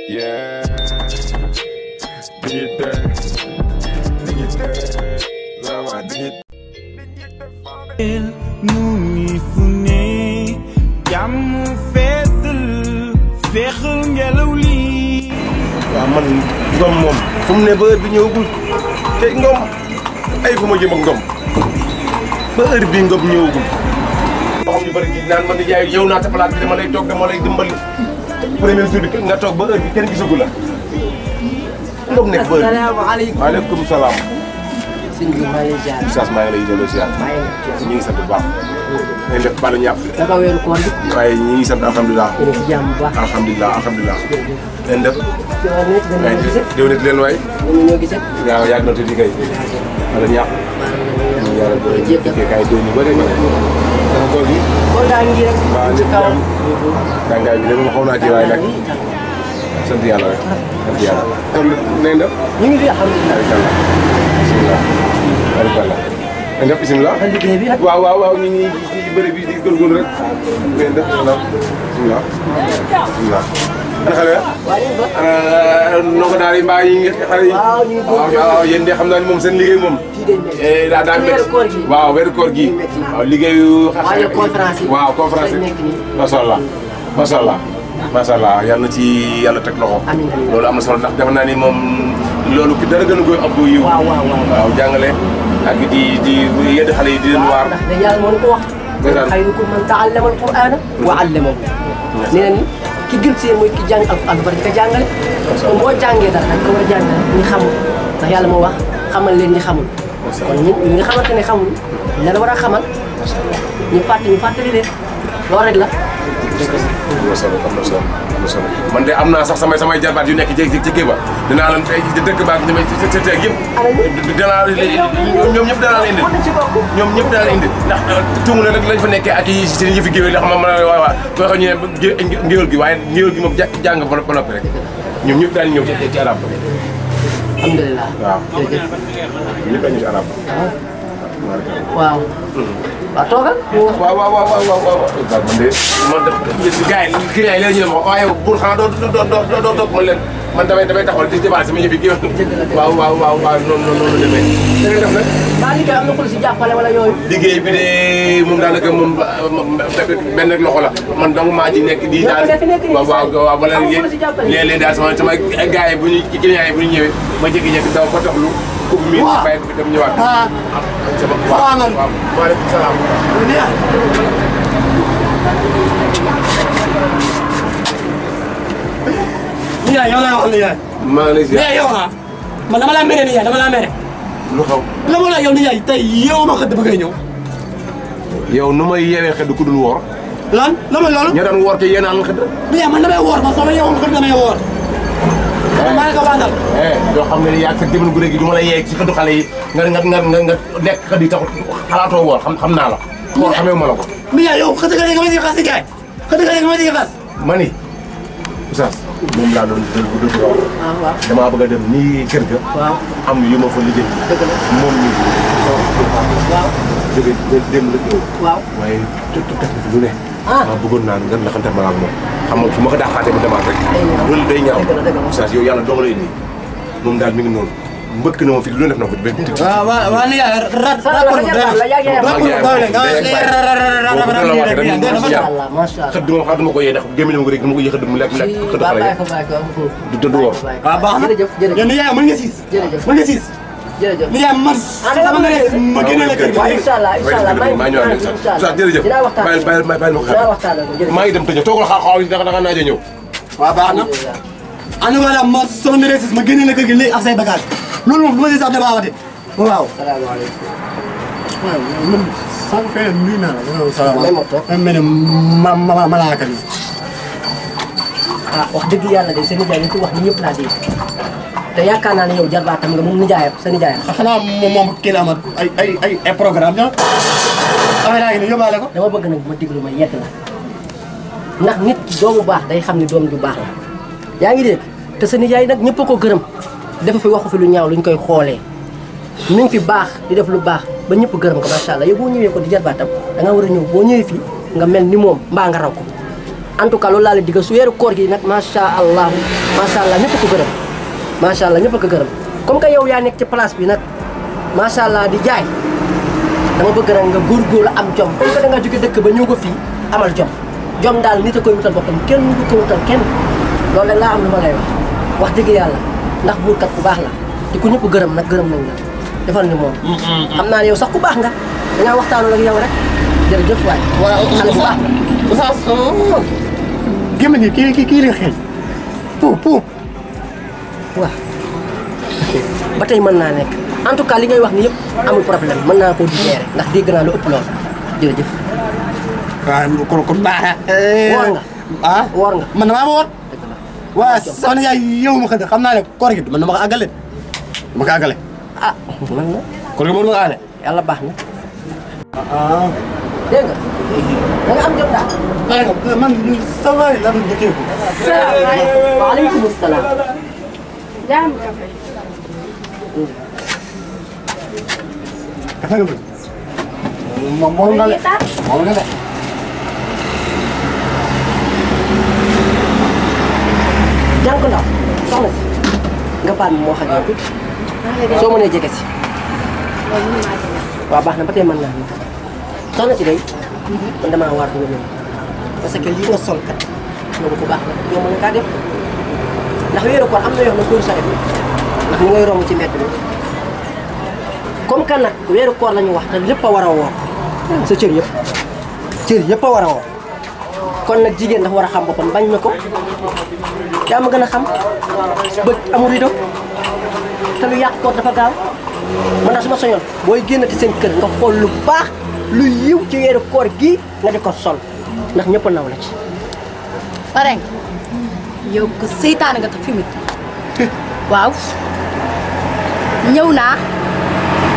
Yeah. Nungi fune jamu fetul fexul ngelaw li wa man ngom mom fum ne ba heure bi ñewugul te ngom ay fuma jëm ak ngom ba heure bi ngom ñewugul xam ñu bari naan man di jaay yow na ta place bi dama lay tok dama lay dimbali premier jour bi nga tok ba heure bi kenn gisugul la ngom nek ba assalamu alaykum wa alaykum salam sëñ bi maa ngi lay ziar. Oustaz maa ngi lay delloo ziar. maa ngi ñu ngi sant bu baax. nañ def balu ñàpp. naka weeru koor bi. waaye ñu ngi sant alhamdulilah. ñu ngi si jàmm bu baax. alhamdulilah alhamdulilah. nañ def. waaye déwénit leen waay. ñoo gisee. waaw yàgg na tuuti kay. balu ñàpp. ñu yàlla doon fekkee kay doon yu bëri bëri. sama koor gi. koor gaa ngi rek. waaw ci kaw. tàngaay bi de moom xaw naa ci waaye nag. sant yàlla rek. sant yàlla. kon nañ def. ñu ngi fi alhamdulilah. bismillah. Alhamdulillah. Nga bismillah. liggéey bi ak. waaw ñu ngi ci bëri bi di góorgóorlu rek. ngeen def bismillah. Bismillah. Ana xale ya? Ndongo daal yi mbaa yi ngi xale yi. waaw ñu ngi góorgóorlu. waaw yéen de xam naa ni moom seen liggéey moom. daa métti. weeru koor gi. waaw weeru koor gi. waaw liggéeyu. waaye conférence yi. waaw conférence yi. macha allah macha allah. macha allah yal na ci yàlla teg loxo. amiin amiin. loolu am na solo ndax defe naa ni moom loolu ki dara gën a koy ab yiw. waaw jàngale ak di yedd xale yi di leen waar. ndax yàlla moo ñu ko wax. xayrukum man ta'allama al-Qur'ana wa 'allamahu. nee na ki gën ci yéen mooy ki jàng alxuraan ba di ko jàngale. kon boo jàngee dara dañ ko war a jàngale ñi xamul ndax yàlla moo wax xamal leen ñi xamul. kon ñi nga xamante ne xamul la war a xamal ñu fàttali leen loolu rek la. am na solo man de am naa sax samay jarbaat yu nekk ci kii ba dinaa leen fay dëkk baak ñi may ci teeg yëpp dinaa ñoom ñëpp danaa la indi ñoom ñëpp danaa la indi ndax tungu la rek lañ fa nekkee ak yi seen yëfi géwél yi xam ma waaw boo xam ñu ne ngéwél gi waaye ngéwél gi moom jàng ba noppi rek ñoom ñëpp daal ñëw ci arab ba alhamdulilah waaw ñëpp dañu ci arab waaw waaw toogal. waaw. man de gars yi client yi léegi ñu ne ma waaye pour xanaa doo toog man leen man damay taxawal di débat sama yëfi kii waaw noonu la demee. da ngay def nag. maa liggéey am na ku la si jàppale wala yooyu. liggéey bi de moom daanaka moom benn rek loxo la man dong maa ci nekk di daal waaw wala léeg-léeg daal sama gars yi bu ñu ci client yi bu ñu ñëwee ma jékki-jékki daw ko taxlu coupe mi bàyyi ko fi dem ñëwaat. waaw waaleykum salaam. Nijaay yow laa wax Nijaay. maa ngi lay ziar mais yow ah man dama laa mere Nijaay dama laa mere. lu xaw. la ma la yow Nijaay tey yow ma xëdd ba ngay ñëw. yow nu may yeewee xëdd ku dul woor. lan la may loolu. ña daan woor te yéen a xëdd. Nijaay man damay woor man soo ma yeewoo ma xëdd damay woor. maa ngi ko waatal. doo xam ne yaa ngi sa jëmale gu léegi du ma la yee ci xëddu xale yi nga nekk xëdd yi taxut xalaatoo woor xam naa la. woor xamee ma la ko. Nijaay yow xëdd nga nga ma si xas Nijaay xëdd nga nga ma si xas. ma ni Oustaz moom laa doon jël bu dëgg wax. waaw damaa bëgg a dem nii kër ga. waaw am yu ma fa liggéey. dëgg la moom ñu. waaw jóge dem la ñëw. waaw waaye def na fi lu ne. ah maa bëggoon naa nga naxante ma ak moom xam nga fu ma ko daaxaatee ma demaat rek. loolu day ñaaw Oustaz yow yàlla doog lay indi moom daal mi ngi noonu mbëkk na ma fi lu def na ko benn tëj. waaw Nijaay xëdd moom xam duma ko yee ndax gémmiñ ma ko rek dama ko yee xëdd mu lekk xëdd xale yi du woor. waaw baax na yow Nijaay mën nga siis mën nga siis jërëjëf Nijaay man sama nga ne ma génne la kër gi. waaw incha allah maa ñëwaat Oustaz jërëjëf bàyyi ma ko xel maa ngi dem tëjee toogal xaaw da nga naaje ñëw. waaw baax na en tout cas daal ma sama nga ne siis ma génne la kër gi léegi ak say bagage loolu moom du ma si sax débat waaw. salaamaaleykum. waaw man sànq fee nuyu naa la. salaamaaleykum. ma mel ne malaaka bi. ah wax dëgg yàlla de sa nijaay li fi wax ni ñëpp laa dégg te yaakaar naa ne yow jarbaatam nga moom nijaayam sa nijaayam. xanaa moom kii la amat ay programme ñoom. affaire yaa ngi nii yóbbaale ko. dama bëgg nag ma déglu ma yedd la ndax nit doomu baax day xam ne doom ju baax la yaa ngi dégg te sa nijaay nag ñëpp a ko gërëm dafa fi waxu fi lu ñaaw luñ koy xoolee mi ngi fi baax di def lu baax ba ñëpp gërëm ko macha allah yow boo ñëwee ko di jarbaatam da nga war a ñëw boo ñëwee fii nga mel ni moom mbaa nga raw ko en tout cas loolu laa la digal su weeru koor gi nag macha allah ñëpp ko gërëm macha allah ñëpp ko gërëm comme que yow yaa nekk ci place bi nag macha allah di jaay dama bëgg nag nga góorgóorlu am jom comme que da nga jóge dëkk ba ñëw ko fii amal jom daal nit a koy wutal boppam kenn du ko wutal kenn loolu rek laa am lu ma lay wax dëgg yàlla ndax buur kat ku baax la di ko ñëpp gërëm nag gërëm nañ la defal ni moom. xam naa ne yow sax ku baax nga dangaa waxtaanoo ak yow rek jërëjëf waay. waaw xale bu baax Oustaz gémmiñ gi kii la xeeñ puub waaw ba tey mën naa nekk en tout cas li ngay wax ni yëpp amul problème mën naa koo digérer ndax dégg naa lu ëpp lool jërëjëf. waaw kon baax na. woor nga. ah woor nga. man damaa woor. waaw soxna yaay yow ma xëy xam naa ne koor gi man dama ko àggale. dama ko àggale. ah man na. koor gi mën ma ko àggale. yàlla baax na. ah. dégg nga. da nga am jot daal. man ça va la doon jotee ko. salaamaaleykum. waaleykum salaam. jaam kafe. kafe nga bëgg. moom nga le. moom nga le. jàng ko ndaw soxna si nga baal ma moo xam ne tuuti soo mënee jege si. waaw baax na ba tey mën naa ne soxna si day man damaa waar du nga parce que lii nga sol kat loolu ku baax la yow mën na kaa def ndax weeru koor am na yoo xam ne góor sa def ndax ñu ngay romb ci mbedd bi comme que nag weeru koor la ñu wax te lépp a war a woor sa cër yëpp a war a woor kon nag jigéen dafa war a xam boppam bañ na ko yaa ma gën a xam bët amul rido te lu yàq koor dafa gaaw man naa su ma soñoon booy génnati seen kër nga xool lu baax lu yiw ci weeru koor gii nga di ko sol ndax ñëpp naw la ci. pare nga yow ko seytaane nga te fi mu waaw ñëw naa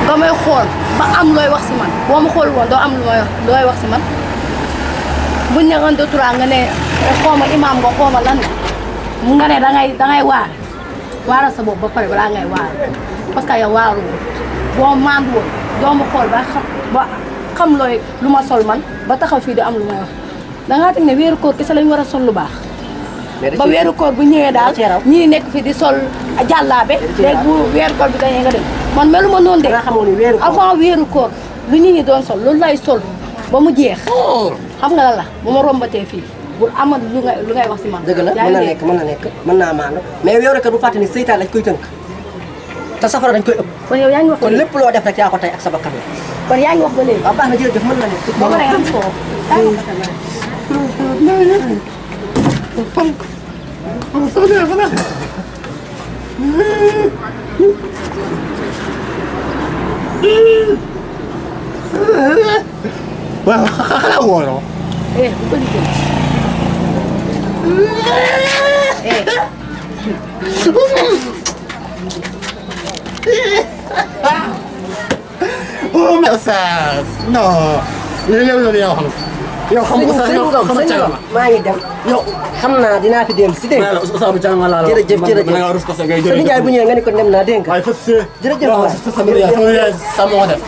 nga may xool ba am looy wax si man boo ma xool woon doo am looy wax si man buñ ne un deux trois nga ne xooma imaam nga xooma lan mu nga ne dangay waaral sa bopp ba pare balaa ngay waar parce que yow waaru boo maandu woon doo ma xool ba xam looy lu ma sol man ba taxaw fii di am lu may wax dangaa teg ne weeru koor kese lañ war a sol lu baax ba weeru koor bu ñëwee daal ñii nekk fi di sol jàllaabe léegi bu weeru koor bi dañee nga dem man melu ma noonu de avant weeru koor lu nit ñi doon sol loolu lay sol ba mu jeex xam nga la bu ma rombatee fii bu amal lu ngay wax si man dëgg la mën na nekk mën naa maandu mais weeru koor bu fàtte ni seytaan lañ koy tënk te safara dañ koy ëpp kon yow yaa ngi wax kon lépp loo def rek yaa ko tey ak sa bakkan la kon yaa ngi wax ba léegi waaw baax na jërëjëf mën na nekk ba pare nga am foofu waaw xanaa wóoroo. bu ko liggéey oh mais Oustaz non léegi yow xam yow xam nga sax yow xam nga maa ngi dem yow xam naa dinaa fi dem si dégg nga Oustaz bu jàng la jërëjëf sa nijaay bu ñëwee nga ni ko dem naa dégg nga waaye fa see jërëjëf waay sama nijaay sama moo def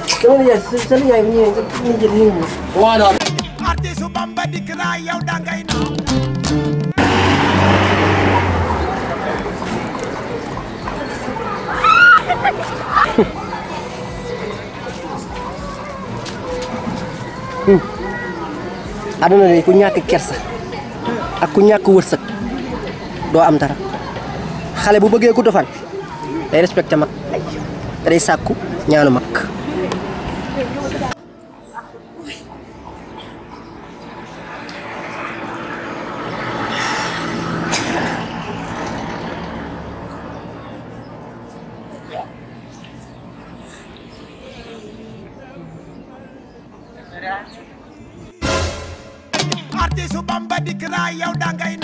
sa nijaay bu ñëwee nga ni jël nii waaw non artisu Bamba dikk naa yow dangay naaw aduna de ku ñàkk kersa ak ku ñàkk wërsëg doo am dara xale bu bëggee gudd fan day respecté mag te day sàkku ñaanu mag artisu Bamba dikk naa yow dangay